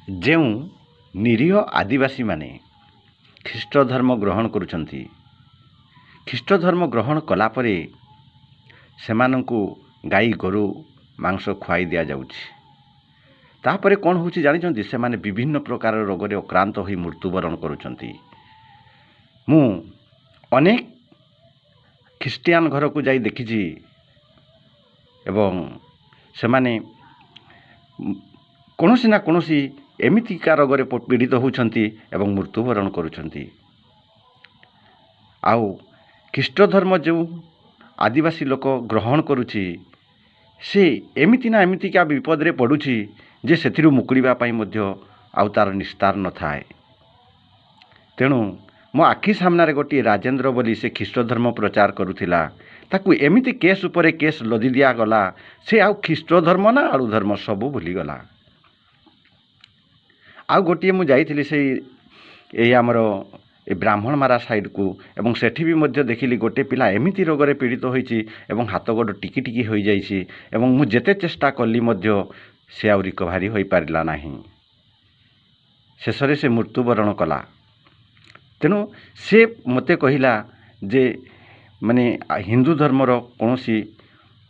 ଯେଉଁ ନିରୀହ ଆଦିବାସୀମାନେ ଖ୍ରୀଷ୍ଟ ଧର୍ମ ଗ୍ରହଣ କରୁଛନ୍ତି, ଖ୍ରୀଷ୍ଟ ଧର୍ମ ଗ୍ରହଣ କଲା ପରେ ସେମାନଙ୍କୁ ଗାଈ ଗୋରୁ ମାଂସ ଖୁଆଇ ଦିଆଯାଉଛି। ତାପରେ କ'ଣ ହେଉଛି ଜାଣିଛନ୍ତି? ସେମାନେ ବିଭିନ୍ନ ପ୍ରକାର ରୋଗରେ ଆକ୍ରାନ୍ତ ହୋଇ ମୃତ୍ୟୁବରଣ କରୁଛନ୍ତି। ମୁଁ ଅନେକ ଖ୍ରୀଷ୍ଟିଆନ ଘରକୁ ଯାଇ ଦେଖିଛି ଏବଂ ସେମାନେ କୌଣସି ନା କୌଣସି ଏମିତିକା ରୋଗରେ ପୀଡ଼ିତ ହେଉଛନ୍ତି ଏବଂ ମୃତ୍ୟୁବରଣ କରୁଛନ୍ତି। ଆଉ ଖ୍ରୀଷ୍ଟ ଧର୍ମ ଯେଉଁ ଆଦିବାସୀ ଲୋକ ଗ୍ରହଣ କରୁଛି, ସେ ଏମିତି ନା ଏମିତିକା ବିପଦରେ ପଡ଼ୁଛି ଯେ ସେଥିରୁ ମୁକୁଳିବା ପାଇଁ ମଧ୍ୟ ଆଉ ତା'ର ନିସ୍ତାର ନଥାଏ। ତେଣୁ ମୋ ଆଖି ସାମ୍ନାରେ ଗୋଟିଏ ରାଜେନ୍ଦ୍ର ବୋଲି ସେ ଖ୍ରୀଷ୍ଟ ଧର୍ମ ପ୍ରଚାର କରୁଥିଲା, ତାକୁ ଏମିତି କେସ୍ ଉପରେ କେସ୍ ଲଦି ଦିଆଗଲା, ସେ ଆଉ ଖ୍ରୀଷ୍ଟ ଧର୍ମ ନା ଆଳୁ ଧର୍ମ ସବୁ ଭୁଲିଗଲା। ଆଉ ଗୋଟିଏ ମୁଁ ଯାଇଥିଲି ସେଇ ଏଇ ଆମର ଏ ବ୍ରାହ୍ମଣମାରା ସାଇଡ଼କୁ ଏବଂ ସେଠି ବି ମଧ୍ୟ ଦେଖିଲି ଗୋଟେ ପିଲା ଏମିତି ରୋଗରେ ପୀଡ଼ିତ ହୋଇଛି ଏବଂ ହାତ ଗୋଡ଼ ଟିକି ଟିକି ହୋଇଯାଇଛି ଏବଂ ମୁଁ ଯେତେ ଚେଷ୍ଟା କଲି ମଧ୍ୟ ସେ ଆଉ ରିକଭରି ହୋଇପାରିଲା ନାହିଁ। ଶେଷରେ ସେ ମୃତ୍ୟୁବରଣ କଲା। ତେଣୁ ସେ ମୋତେ କହିଲା ଯେ ମାନେ ହିନ୍ଦୁ ଧର୍ମର କୌଣସି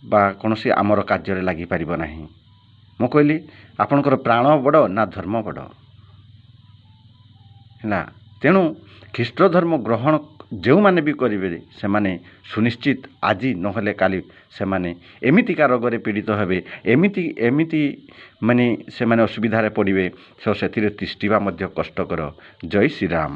ବା କୌଣସି ଆମର କାର୍ଯ୍ୟରେ ଲାଗିପାରିବ ନାହିଁ। ମୁଁ କହିଲି, ଆପଣଙ୍କର ପ୍ରାଣ ବଡ଼ ନା ଧର୍ମ ବଡ଼ ହେଲା? ତେଣୁ ଖ୍ରୀଷ୍ଟ ଧର୍ମ ଗ୍ରହଣ ଯେଉଁମାନେ ବି କରିବେ, ସେମାନେ ସୁନିଶ୍ଚିତ ଆଜି ନହେଲେ କାଲି ସେମାନେ ଏମିତିକା ରୋଗରେ ପୀଡ଼ିତ ହେବେ, ଏମିତି ଏମିତି ମାନେ ସେମାନେ ଅସୁବିଧାରେ ପଡ଼ିବେ, ସେଥିରେ ତିଷ୍ଠିବା ମଧ୍ୟ କଷ୍ଟକର। ଜୟ ଶ୍ରୀରାମ।